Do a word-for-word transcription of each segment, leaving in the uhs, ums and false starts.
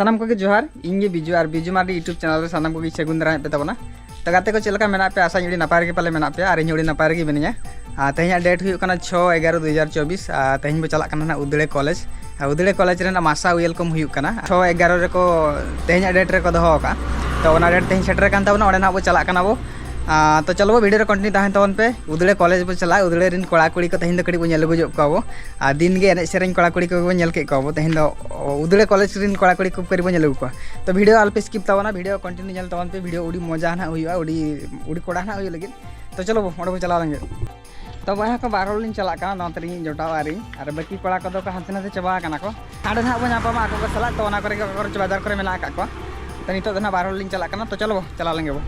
ᱥᱟᱱᱟᱢ ᱠᱚᱜᱮ ᱡᱚᱦᱟᱨ, ᱤᱧ ᱜᱮ ᱵᱤᱡᱩ, ᱟᱨ ᱵᱤᱡᱩ ᱢᱟᱨᱰᱤ YouTube ᱪᱮᱱᱮᱞ ᱨᱮ ᱥᱟᱱᱟᱢ ᱠᱚᱜᱮ ᱥᱟᱹᱜᱩᱱ ᱫᱟᱨᱟᱢ ᱯᱮ ᱛᱟᱵᱚᱱᱟ᱾ ᱛᱚ ᱜᱟᱛᱮ ᱠᱚ, ᱪᱮᱫ ᱞᱮᱠᱟ ᱢᱮᱱᱟᱜ ᱯᱮᱭᱟ? ᱟᱥᱟᱧ ᱟᱹᱰᱤ ᱱᱟᱯᱟᱭ ᱨᱮᱜᱮ ᱯᱟᱞᱮ ᱢᱮᱱᱟᱜ ᱯᱮᱭᱟ, ᱟᱨ ᱤᱧ ᱦᱚᱸ ᱟᱹᱰᱤ ᱱᱟᱯᱟᱭ ᱨᱮᱜᱮ ᱢᱤᱱᱟᱹᱧᱟ᱾ ᱟᱨ ᱛᱮᱦᱮᱧᱟᱜ date ᱦᱩᱭᱩᱜ ᱠᱟᱱᱟ ᱪᱷᱚ ᱮᱜᱟᱨᱚ ᱫᱩ ᱦᱟᱡᱟᱨ ᱪᱚᱵᱵᱤᱥ, ᱟᱨ ᱛᱮᱦᱮᱧ ᱵᱚ ᱪᱟᱞᱟᱜ ᱠᱟᱱᱟ ᱱᱟᱦᱟᱜ ᱩᱫᱽᱲᱟᱹ ᱠᱚᱞᱮᱡᱽ᱾ ᱟᱨ ᱩᱫᱽᱲᱟᱹ ᱠᱚᱞᱮᱡᱽ ᱨᱮᱱᱟᱜ ᱢᱟᱥᱟ welcome ᱦᱩᱭᱩᱜ ᱠᱟᱱᱟ, ᱪᱷᱚ ᱮᱜᱟᱨᱚ ᱨᱮᱠᱚ, ᱛᱮᱦᱮᱧᱟᱜ date ᱨᱮᱠᱚ ᱫᱚᱦᱚ ᱟᱠᱟᱫᱼᱟ᱾ ᱛᱚ ᱚᱱᱟ date ᱛᱮᱦᱮᱧ ᱥᱮᱴᱮᱨ ᱠᱟᱱ ᱛᱟᱵᱚᱱᱟ, ᱚᱸᱰᱮ ᱱᱟᱦᱟᱜ ᱵᱚ ᱪᱟᱞᱟᱜ ᱠᱟᱱᱟ ᱵᱚ᱾ ᱟᱨ ᱛᱚ ᱪᱚᱞᱚ ᱵᱚ, video ᱨᱮ continue ᱛᱟᱦᱮᱱ ᱛᱟᱵᱚᱱ ᱯᱮ᱾ ᱩᱫᱽᱲᱟᱹ ᱠᱚᱞᱮᱡᱽ ᱵᱚ ᱪᱟᱞᱟᱜᱼᱟ, ᱩᱫᱽᱲᱟᱹ ᱨᱮᱱ ᱠᱚᱲᱟ ᱠᱩᱲᱤ ᱠᱚ ᱛᱮᱦᱮᱧ ᱫᱚ ᱠᱟᱹᱴᱤᱡ ᱵᱚ ᱧᱮᱞ ᱟᱹᱜᱩ ᱧᱚᱜ ᱠᱚᱣᱟ ᱵᱚ᱾ ᱟᱨ ᱫᱤᱱ ᱜᱮ ᱮᱱᱮᱡ ᱥᱮᱨᱮᱧ ᱠᱚᱲᱟ ᱠᱩᱲᱤ ᱠᱚᱜᱮ ᱵᱚ ᱧᱮᱞ ᱠᱮᱫ ᱠᱚᱣᱟ ᱵᱚ, ᱛᱮᱦᱮᱧ ᱫᱚ ᱩᱫᱽᱲᱟᱹ ᱠᱚᱞᱮᱡᱽ ᱨᱮᱱ ᱠᱚᱲᱟ ᱠᱩᱲᱤ ᱠᱚ ᱠᱟᱹᱴᱤᱡ ᱵᱚ ᱧᱮᱞ ᱟᱹᱜᱩ ᱠᱚᱣᱟ᱾ ᱛᱚ video ᱟᱞᱚ ᱯᱮ skip ᱛᱟᱵᱚᱱᱟ, video continue ᱧᱮᱞ ᱛᱟᱵᱚᱱ ᱯᱮ, video ᱟᱹᱰᱤ ᱢᱚᱡᱟ ᱱᱟᱦᱟᱜ ᱦᱩᱭᱩᱜᱼᱟ, ᱟᱹᱰᱤ, ᱟᱹᱰᱤ ᱠᱚᱲᱟ ᱱᱟᱦᱟᱜ ᱦᱩᱭᱩᱜ ᱞᱟᱹᱜᱤᱫ᱾ ᱛᱚ ᱪᱚᱞᱚ ᱵᱚ, ᱚᱸᱰᱮ ᱵᱚ ᱪᱟᱞᱟᱣ ᱞᱮᱱ ᱜᱮ᱾ ᱛᱚ ᱵᱚᱭᱦᱟ ᱠᱚ, ᱵᱟᱨ ᱦᱚᱲ ᱞᱤᱧ ᱪᱟᱞᱟᱜ ᱠᱟᱱᱟ, ᱱᱚᱣᱟ ᱛᱮ ᱤᱧ ᱡᱚᱴᱟᱣ ᱟᱨ ᱤᱧ, ᱟᱨ ᱵᱟᱹᱠᱤ ᱠᱚᱲᱟ ᱠᱚᱫᱚ ᱠᱚ ᱦᱟᱱᱛᱮ ᱱᱟᱛᱮ ᱪᱟᱵᱟ ᱟᱠᱟᱱᱟ ᱠᱚ᱾ ᱦᱟᱸᱰᱮ ᱱᱟᱦᱟᱜ ᱵᱚ ᱧᱟᱯᱟᱢᱟ ᱟᱠᱚ ᱠᱚ ᱥᱟᱞᱟᱜ, ᱛᱚ ᱚᱱᱟ ᱠᱚᱨᱮ ᱜᱮ ᱚᱠᱟ ᱠᱚᱨᱮ ᱪᱚ ᱵᱟᱡᱟᱨ ᱠᱚᱨᱮ ᱢᱮᱱᱟᱜ ᱟᱠᱟᱫ ᱠᱚᱣᱟ᱾ ᱛᱚ ᱱᱤᱛᱚᱜ ᱫᱚ ᱱᱟᱦᱟᱜ ᱵᱟᱨ ᱦᱚᱲ ᱞᱤᱧ ᱪᱟᱞᱟᱜ ᱠᱟᱱᱟ, ᱛᱚ ᱪᱚᱞᱚ ᱵᱚ, ᱪᱟᱞᱟᱣ ᱞᱮᱱ ᱜᱮ ᱵᱚ᱾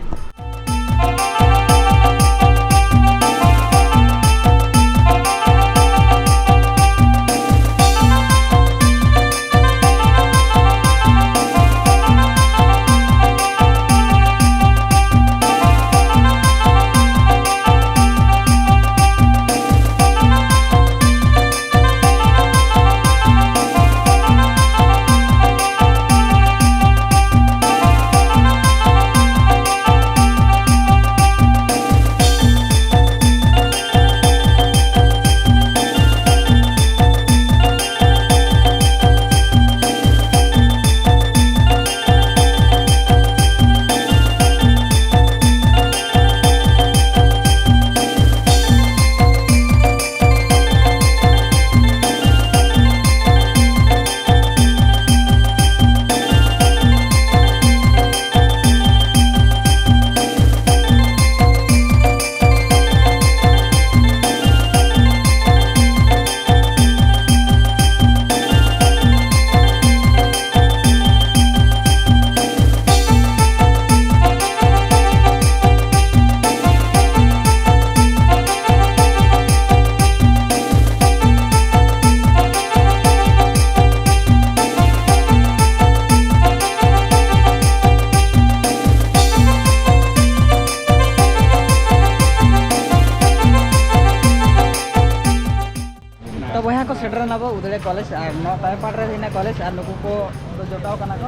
ᱠᱚᱞᱮᱡᱽ ᱟᱨ ᱱᱚᱣᱟ ᱛᱟᱭᱚᱢ ᱯᱟᱦᱴᱟ ᱨᱮ ᱦᱩᱭᱱᱟ ᱠᱚᱞᱮᱡᱽ ᱟᱨ ᱱᱩᱠᱩ ᱠᱚ ᱫᱚ ᱡᱚᱴᱟᱣ ᱠᱟᱱᱟ ᱠᱚ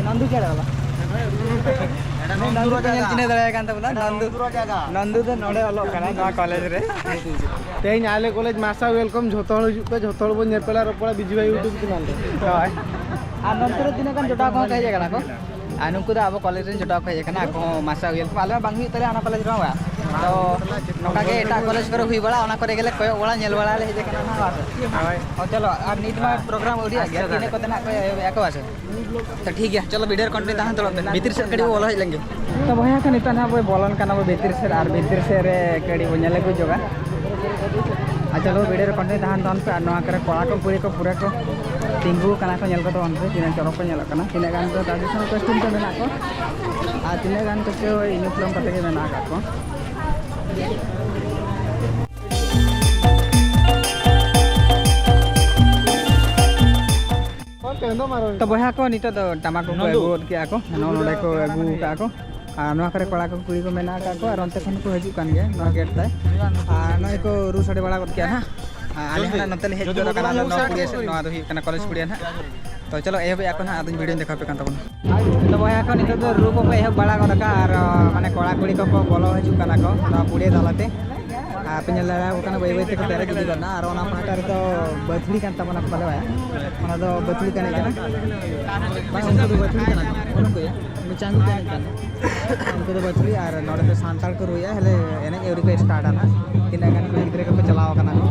ᱱᱚᱱᱫᱩ ᱪᱮᱬᱮ ᱵᱟᱞᱟ᱾ ᱱᱚᱱᱫᱩ ᱯᱮ ᱧᱮᱞ ᱪᱤᱱᱦᱟᱹ ᱫᱟᱲᱮᱭᱟᱭ ᱠᱟᱱ ᱛᱟᱵᱚᱱᱟ, ᱱᱚᱱᱫᱩ᱾ ᱱᱚᱱᱫᱩ ᱫᱚ ᱱᱚᱰᱮ ᱚᱞᱚᱜ ᱠᱟᱱᱟᱭ ᱱᱚᱣᱟ ᱠᱚᱞᱮᱡᱽ ᱨᱮ᱾ ᱛᱮᱦᱮᱧ ᱟᱞᱮ ᱠᱚᱞᱮᱡᱽ ᱢᱟᱥᱟ ᱣᱮᱞᱠᱟᱢ, ᱡᱷᱚᱛᱚ ᱦᱚᱲ ᱦᱤᱡᱩᱜ ᱯᱮ, ᱡᱷᱚᱛᱚ ᱦᱚᱲ ᱵᱚᱱ ᱧᱮᱯᱮᱞᱟ ᱨᱚᱯᱚᱲᱟ ᱵᱤᱡᱩ ᱵᱷᱟᱭ YouTube ᱪᱮᱱᱮᱞ ᱨᱮ᱾ ᱦᱳᱭ᱾ ᱟᱨ ᱱᱚᱱᱛᱮ ᱨᱮ ᱛᱤᱱᱟᱹᱜ ᱜᱟᱱ ᱡᱚᱴᱟᱣ ᱠᱚᱦᱚᱸ ᱠᱚ ᱦᱮᱡ ᱟᱠᱟᱱᱟ ᱠᱚ᱾ ᱟᱨ ᱱᱩᱠᱩ ᱫᱚ ᱟᱵᱚ ᱠᱚᱞᱮᱡᱽ ᱨᱮᱱ ᱡᱚᱴᱟᱣ ᱠᱚ ᱦᱮᱡ ᱟᱠᱟᱱᱟ, ᱟᱠᱚ ᱦᱚᱸ ᱢᱟᱥᱟ ᱣᱮᱞᱠᱟᱢ᱾ ᱟᱞᱮ ᱦᱚᱸ ᱵᱟᱝ ᱦᱩᱭᱩᱜ ᱛᱟᱞᱮᱭᱟ ᱚᱱᱟ ᱠᱚᱞᱮᱡᱽ ᱨᱮᱦᱚᱸ ᱵᱟᱝ᱾ ᱛᱚ ᱱᱚᱝᱠᱟ ᱜᱮ ᱮᱴᱟᱜ ᱠᱚᱞᱮᱡᱽ ᱠᱚᱨᱮ ᱦᱩᱭ ᱵᱟᱲᱟᱜᱼᱟ, ᱚᱱᱟ ᱠᱚᱨᱮ ᱜᱮᱞᱮ ᱠᱚᱭᱚᱜ ᱵᱟᱲᱟ, ᱧᱮᱞ ᱵᱟᱲᱟ ᱞᱮ ᱦᱮᱡ ᱟᱠᱟᱱᱟ ᱱᱟᱦᱟᱜ, ᱵᱟᱥ᱾ ᱦᱳᱭ᱾ ᱦᱚᱸ, ᱪᱚᱞᱚ, ᱟᱨ ᱱᱤᱛ ᱢᱟ ᱯᱨᱳᱜᱨᱟᱢ ᱟᱹᱣᱨᱤᱭᱟᱜ ᱜᱮᱭᱟ, ᱛᱤᱱᱟᱹᱜ ᱠᱚᱛᱮ ᱱᱟᱜ ᱠᱚ ᱮᱦᱚᱵᱮᱜᱼᱟ ᱠᱚ, ᱵᱟᱥᱮ? ᱛᱚ ᱴᱷᱤᱠ ᱜᱮᱭᱟ, ᱪᱚᱞᱚ ᱵᱷᱤᱰᱤᱭᱳ ᱨᱮ ᱠᱚᱱᱴᱤᱱᱤᱭᱩ ᱛᱟᱦᱮᱱ ᱛᱟᱵᱚᱱ ᱯᱮ᱾ ᱵᱷᱤᱛᱤᱨ ᱥᱮᱫ ᱠᱟᱹᱴᱤᱡ ᱵᱚ ᱵᱚᱞᱚ ᱦᱮᱡ ᱞᱮᱱ ᱜᱮ᱾ ᱛᱚ ᱵᱚᱭᱦᱟ ᱠᱚ, ᱱᱤᱛᱚᱜ ᱱᱟᱦᱟᱜ ᱵᱚ ᱵᱚᱞᱚᱱ ᱠᱟᱱᱟ ᱵᱚ ᱵᱷᱤᱛᱤᱨ ᱥᱮᱫ, ᱟᱨ ᱵᱷᱤᱛᱤᱨ ᱥᱮᱫ ᱨᱮ ᱠᱟᱹᱴᱤᱡ ᱵᱚ ᱧᱮᱞ ᱟᱹᱜᱩ ᱧᱚᱜᱟ᱾ ᱟᱨ ᱪᱚᱞᱚ ᱵᱷᱤᱰᱤᱭᱳ ᱨᱮ ᱠᱚᱱᱴᱤᱱᱤᱭᱩ ᱛᱟᱦᱮᱱ ᱛᱟᱵᱚᱱ ᱯᱮ, ᱟᱨ ᱱᱚᱣᱟ ᱠᱚᱨᱮ ᱠᱚᱲᱟ ᱠᱚ ᱠᱩᱲᱤ ᱠᱚ ᱯᱩᱨᱟᱹ ᱠᱚ ᱛᱤᱸᱜᱩ ᱟᱠᱟᱱᱟ ᱠᱚ, ᱧᱮᱞ ᱠᱚ ᱛᱟᱵᱚᱱ ᱯᱮ ᱛᱤᱱᱟᱹᱜ ᱪᱚᱨᱚᱠ ᱠᱚ ᱧᱮᱞᱚᱜ ᱠᱟᱱᱟ, ᱛᱤᱱᱟᱹᱜ ᱜᱟᱱ ᱫᱚ traditional costume ᱛᱮ ᱢᱮᱱᱟᱜ ᱠᱚ, ᱟᱨ ᱛᱤᱱᱟᱹᱜ ᱜᱟᱱ ᱠᱚᱪᱚ uniform ᱠᱟᱛᱮ ᱜᱮ ᱢᱮᱱᱟᱜ ᱟᱠᱟᱫ ᱠᱚ᱾ ᱛᱚ ᱵᱚᱭᱦᱟ ᱠᱚ, ᱱᱤᱛᱚᱜ ᱫᱚ ᱴᱟᱢᱟᱠ ᱠᱚᱠᱚ ᱟᱹᱜᱩ ᱜᱚᱫ ᱠᱮᱜᱼᱟ ᱠᱚ, ᱱᱚᱜᱼᱚ ᱱᱚᱰᱮ ᱠᱚ ᱟᱹᱜᱩ ᱟᱠᱟᱫᱼᱟ ᱠᱚ᱾ ᱟᱨ ᱱᱚᱣᱟ ᱠᱚᱨᱮ ᱠᱚᱲᱟ ᱠᱚ ᱠᱩᱲᱤ ᱠᱚ ᱢᱮᱱᱟᱜ ᱟᱠᱟᱫ ᱠᱚᱣᱟ, ᱟᱨ ᱚᱱᱛᱮ ᱠᱷᱚᱱ ᱠᱚ ᱦᱤᱡᱩᱜ ᱠᱟᱱ ᱜᱮᱭᱟ ᱱᱚᱣᱟ ᱜᱮᱴ ᱛᱮ᱾ ᱟᱨ ᱱᱚᱜᱼᱚᱭ ᱠᱚ ᱨᱩ ᱥᱟᱰᱮ ᱵᱟᱲᱟ ᱜᱚᱫ ᱠᱮᱜᱼᱟ ᱱᱟᱦᱟᱜ᱾ ᱟᱨ ᱟᱞᱮ ᱦᱚᱸ ᱱᱟᱜ ᱱᱚᱛᱮ ᱞᱮ ᱦᱮᱡ ᱜᱚᱫ ᱟᱠᱟᱱᱟ, ᱱᱚᱣᱟ ᱠᱩᱲᱤᱭᱟᱹ ᱥᱮᱫ, ᱱᱚᱣᱟ ᱫᱚ ᱦᱩᱭᱩᱜ ᱠᱟᱱᱟ ᱠᱚᱞᱮᱡᱽ ᱠᱩᱲᱤᱭᱟᱹ ᱱᱟᱦᱟᱜ᱾ ᱛᱚ ᱪᱚᱞᱚ ᱮᱦᱚᱵᱮᱜᱼᱟ ᱠᱚ ᱱᱟᱦᱟᱜ, ᱟᱫᱚᱧ ᱵᱷᱤᱰᱤᱭᱳᱧ ᱫᱮᱠᱷᱟᱣ ᱟᱯᱮ ᱠᱟᱱ ᱛᱟᱵᱚᱱᱟ᱾ ᱛᱚ ᱵᱚᱭᱦᱟ ᱠᱚ, ᱱᱤᱛᱚᱜ ᱫᱚ ᱨᱩ ᱠᱚᱠᱚ ᱮᱦᱚᱵ ᱵᱟᱲᱟ ᱜᱚᱫ ᱟᱠᱟᱫᱼᱟ, ᱟᱨ ᱢᱟᱱᱮ ᱠᱚᱲᱟ ᱠᱩᱲᱤ ᱠᱚᱠᱚ ᱵᱚᱞᱚ ᱦᱤᱡᱩᱜ ᱠᱟᱱᱟ ᱠᱚ ᱱᱚᱣᱟ ᱯᱩᱲᱤᱭᱟᱹ ᱛᱟᱞᱟᱛᱮ᱾ ᱟᱨ ᱯᱮ ᱧᱮᱞ ᱫᱟᱲᱮᱭᱟᱠᱚ ᱠᱟᱱᱟ, ᱵᱟᱹᱭ ᱵᱟᱹᱭ ᱛᱮᱠᱚ ᱯᱮᱨᱮᱡ ᱤᱫᱤᱜ ᱠᱟᱱᱟ᱾ ᱟᱨ ᱚᱱᱟ ᱯᱟᱦᱴᱟ ᱨᱮᱫᱚ ᱵᱟᱹᱛᱷᱲᱤ ᱠᱟᱱ ᱛᱟᱵᱚᱱᱟ ᱠᱚ, ᱵᱟᱞᱮ ᱵᱟᱭᱟ᱾ ᱚᱱᱟ ᱫᱚ ᱵᱟᱹᱛᱷᱲᱤ ᱠᱚ ᱮᱱᱮᱡ ᱠᱟᱱᱟ᱾ ᱵᱟᱝ, ᱩᱱᱠᱩ ᱫᱚ ᱵᱟᱹᱛᱷᱲᱤ ᱠᱟᱱᱟ ᱠᱚ, ᱩᱱᱠᱩ ᱜᱮ᱾ ᱩᱱᱠᱩ ᱪᱟᱝᱜᱤ ᱠᱚ ᱮᱱᱮᱡ ᱠᱟᱱᱟ᱾ ᱩᱱᱠᱩ ᱫᱚ ᱵᱟᱹᱛᱷᱲᱤ, ᱟᱨ ᱱᱚᱰᱮ ᱫᱚ ᱥᱟᱱᱛᱟᱲ ᱠᱚ ᱨᱩᱭᱟ᱾ ᱦᱮᱞᱮ, ᱮᱱᱮᱡ ᱟᱹᱣᱨᱤ ᱠᱚ start ᱟ ᱱᱟᱦᱟᱜ᱾ ᱛᱤᱱᱟᱹᱜ ᱜᱟᱱ ᱠᱩᱲᱤ ᱜᱤᱫᱽᱨᱟᱹ ᱠᱚᱠᱚ ᱪᱟᱞᱟᱣ ᱟᱠᱟᱱᱟ ᱠᱚ᱾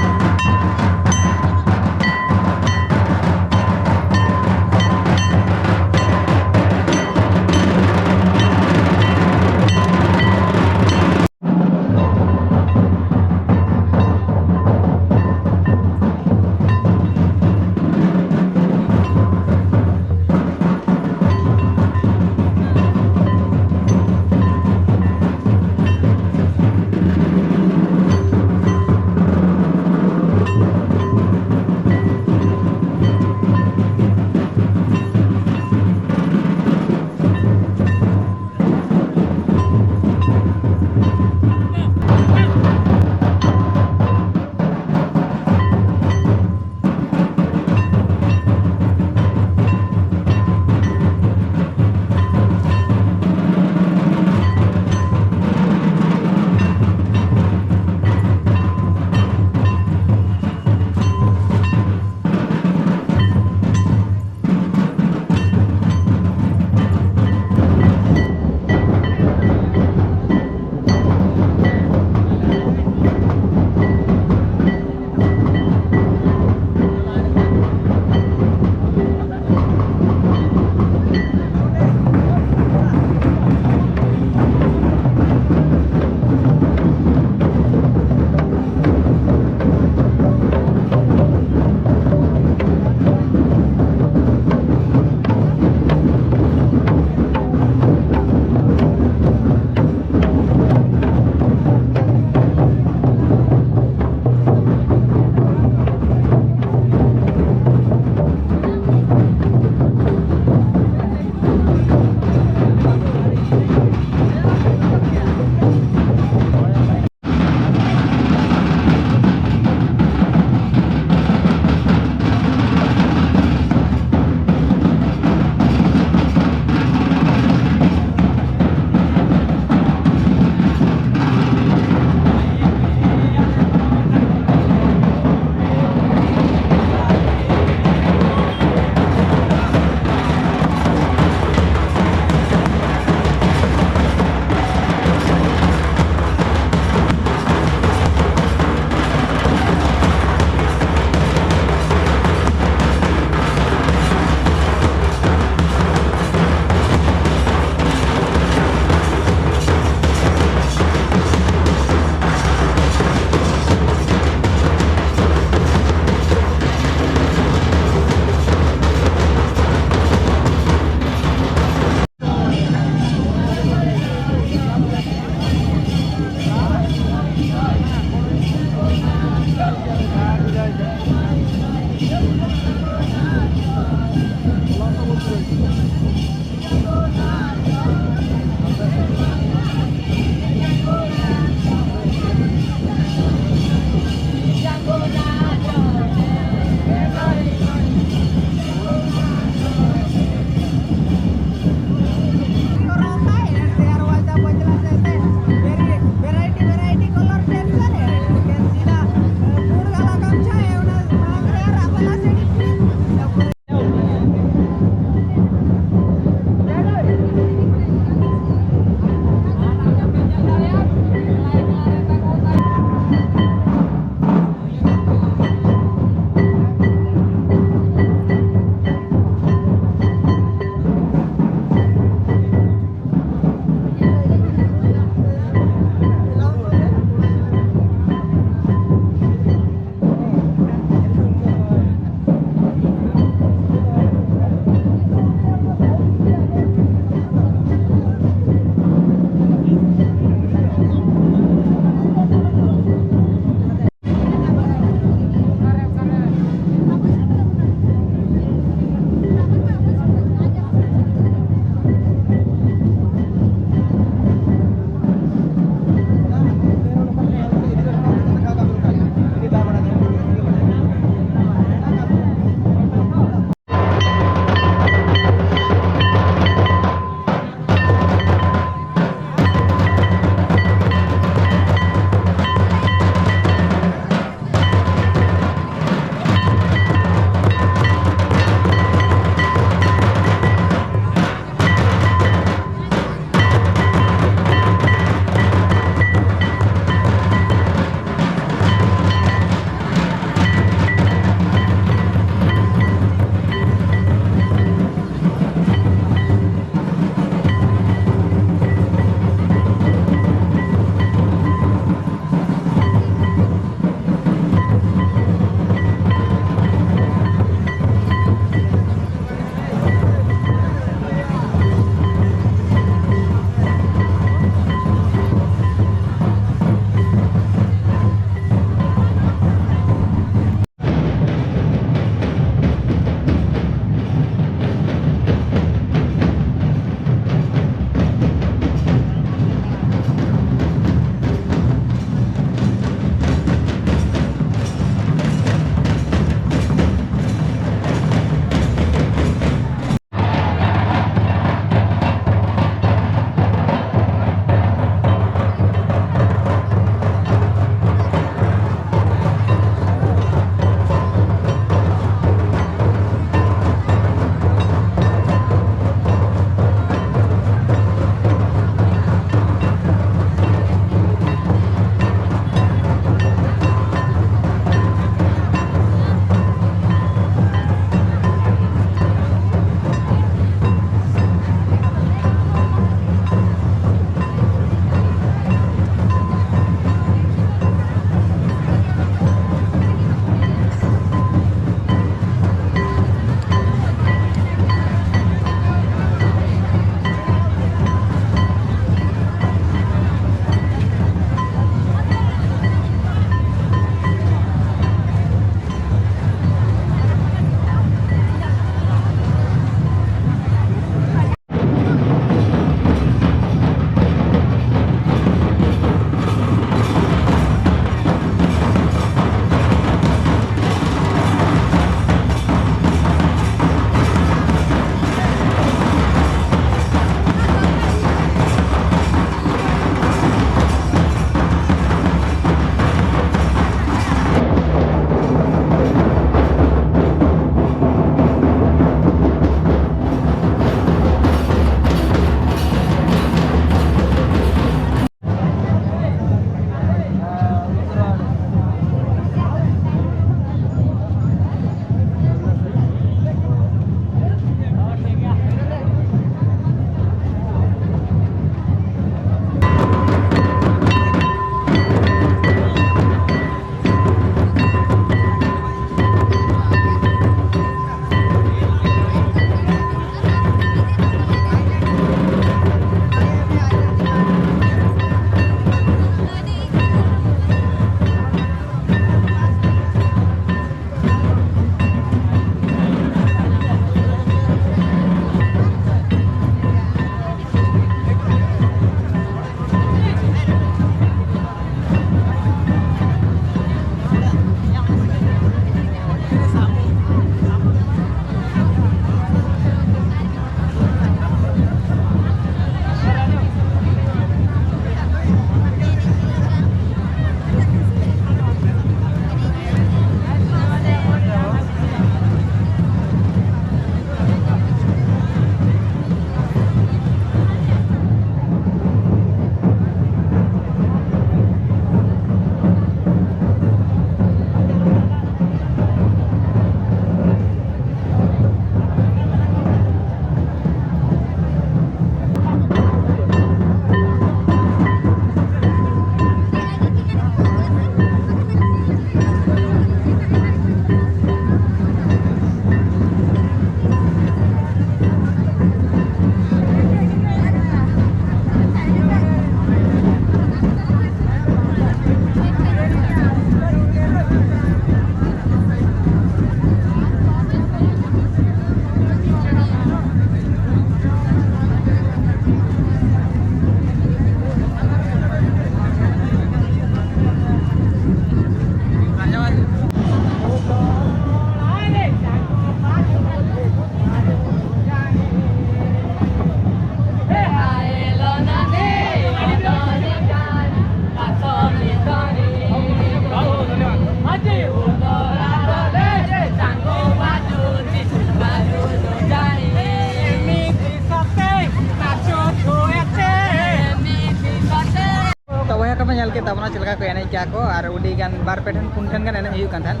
ᱠᱮᱫ ᱛᱟᱵᱚᱱᱟ ᱪᱮᱫ ᱞᱮᱠᱟ ᱠᱚ ᱮᱱᱮᱡ ᱠᱮᱜᱼᱟ ᱠᱚ, ᱟᱨ ᱟᱹᱰᱤ ᱜᱟᱱ ᱵᱟᱨ ᱯᱮ ᱴᱷᱮᱱ, ᱯᱩᱱ ᱴᱷᱮᱱ ᱜᱟᱱ ᱮᱱᱮᱡ ᱦᱩᱭᱩᱜ ᱠᱟᱱ ᱛᱟᱦᱮᱸᱫ᱾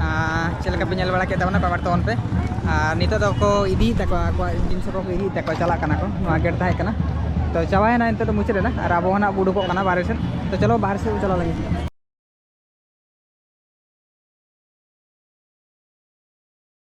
ᱟᱨ ᱪᱮᱫ ᱞᱮᱠᱟ ᱯᱮ ᱧᱮᱞ ᱵᱟᱲᱟ ᱠᱮᱫ ᱛᱟᱵᱚᱱᱟ, comment ᱛᱟᱵᱚᱱ ᱯᱮ᱾ ᱟᱨ ᱱᱤᱛᱚᱜ ᱫᱚ ᱠᱚ ᱤᱫᱤᱭᱮᱫ ᱛᱟᱠᱚᱣᱟ, ᱟᱠᱚᱣᱟᱜ ᱡᱤᱱᱤᱥ ᱠᱚ ᱤᱫᱤᱭᱮᱫ ᱛᱟᱠᱚᱣᱟ, ᱪᱟᱞᱟᱜ ᱠᱟᱱᱟ ᱠᱚ᱾ ᱱᱚᱣᱟ ᱜᱮᱴ ᱛᱟᱦᱮᱸ ᱠᱟᱱᱟ, ᱛᱚ ᱪᱟᱵᱟᱭᱮᱱᱟ, ᱱᱤᱛᱚᱜ ᱫᱚ ᱢᱩᱪᱟᱹᱫ ᱮᱱᱟ᱾ ᱟᱨ ᱟᱵᱚ ᱦᱚᱸ ᱱᱟᱜ ᱵᱚ ᱩᱰᱩᱠᱚᱜ ᱠᱟᱱᱟ ᱵᱟᱦᱨᱮ ᱥᱮᱫ᱾ ᱛᱚ ᱪᱚᱞᱚ, ᱵᱟᱦᱨᱮ ᱥᱮᱫ ᱵᱚ ᱪᱟᱞᱟᱣ ᱞᱮᱱ ᱜᱮ᱾